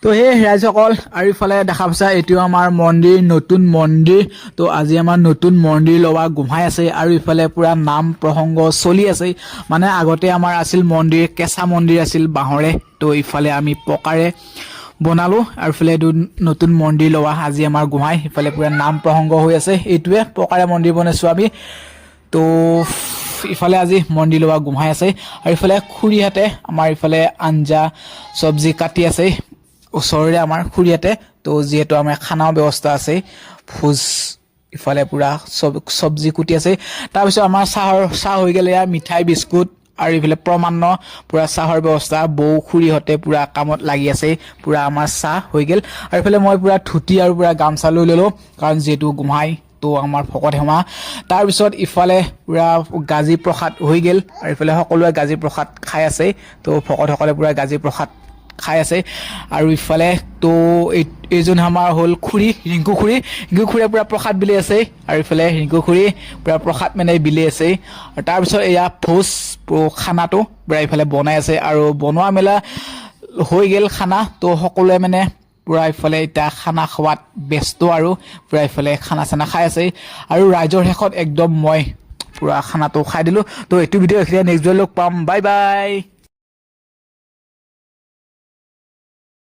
তো সেই ৰাইজসকল, আৰু ইফালে দেখা পাইছা, এইটো আমাৰ মন্দিৰ, নতুন মন্দিৰ। তো আজি আমাৰ নতুন মন্দিৰ লোৱা গোহাঁই আছে আৰু ইফালে পূৰা নাম প্ৰসংগ চলি আছে। মানে আগতে আমাৰ আছিল মন্দিৰ, কেঁচা মন্দিৰ আছিল বাঁহৰে। তো ইফালে আমি পকাৰে বনালোঁ আৰু ইফালে এইটো নতুন মন্দিৰ লোৱা আজি আমাৰ গোহাঁই। ইফালে পূৰা নাম প্ৰসংগ হৈ আছে। এইটোৱে পকাৰে মন্দিৰ বনাইছোঁ আমি। তো ইফালে আজি মন্দিৰ লোৱা গোহাঁই আছে আৰু ইফালে খুৰীহঁতে আমাৰ ইফালে আঞ্জা চব্জি কাটি আছে, ওচৰৰে আমাৰ খুৰীহঁতে। তো যিহেতু আমাৰ খানাও ব্যৱস্থা আছে, ভোজ, ইফালে পূৰা চব্জি কুটি আছে। তাৰপিছত আমাৰ চাহ হৈ গ'লে, ইয়াৰ মিঠাই, বিস্কুট আৰু ইফালে প্ৰমাণ পূৰা চাহৰ ব্যৱস্থা। বৌ খুৰীহঁতে পূৰা কামত লাগি আছে। পূৰা আমাৰ চাহ হৈ গ'ল আৰু ইফালে মই পূৰা ধুতি আৰু পূৰা গামোচা লৈ ল'লোঁ, কাৰণ যিহেতু গোহাঁই, তো আমাৰ ভকত সেৱা। তাৰপিছত ইফালে পূৰা গাজী প্ৰসাদ হৈ গ'ল আৰু ইফালে সকলোৱে গাজী প্ৰসাদ খাই আছে। তো ভকতসকলে পূৰা গাজী প্ৰসাদ খাই আছে। আৰু ইফালে তো এইজন আমাৰ হ'ল খুৰী, ৰিংকু খুৰী। ৰিংকু খুৰীয়ে পূৰা প্ৰসাদ বিলি আছে আৰু ইফালে ৰিংকু খুৰী পূৰা প্ৰসাদ মানে বিলি আছে। আৰু তাৰপিছত এয়া ভোজ খানাটো পূৰা ইফালে বনাই আছে আৰু বনোৱা মেলা হৈ গ'ল খানা। তো সকলোৱে মানে পূৰা ইফালে এতিয়া খানা খোৱাত ব্যস্ত আৰু পূৰা ইফালে খানা চানা খাই আছে। আৰু ৰাইজৰ শেষত একদম মই পূৰা খানাটো খাই দিলোঁ। তো এইটো ভিডিঅ' এইখিনিয়ে। নেক্সট ভিডিঅ' লগ পাম। Bye bye.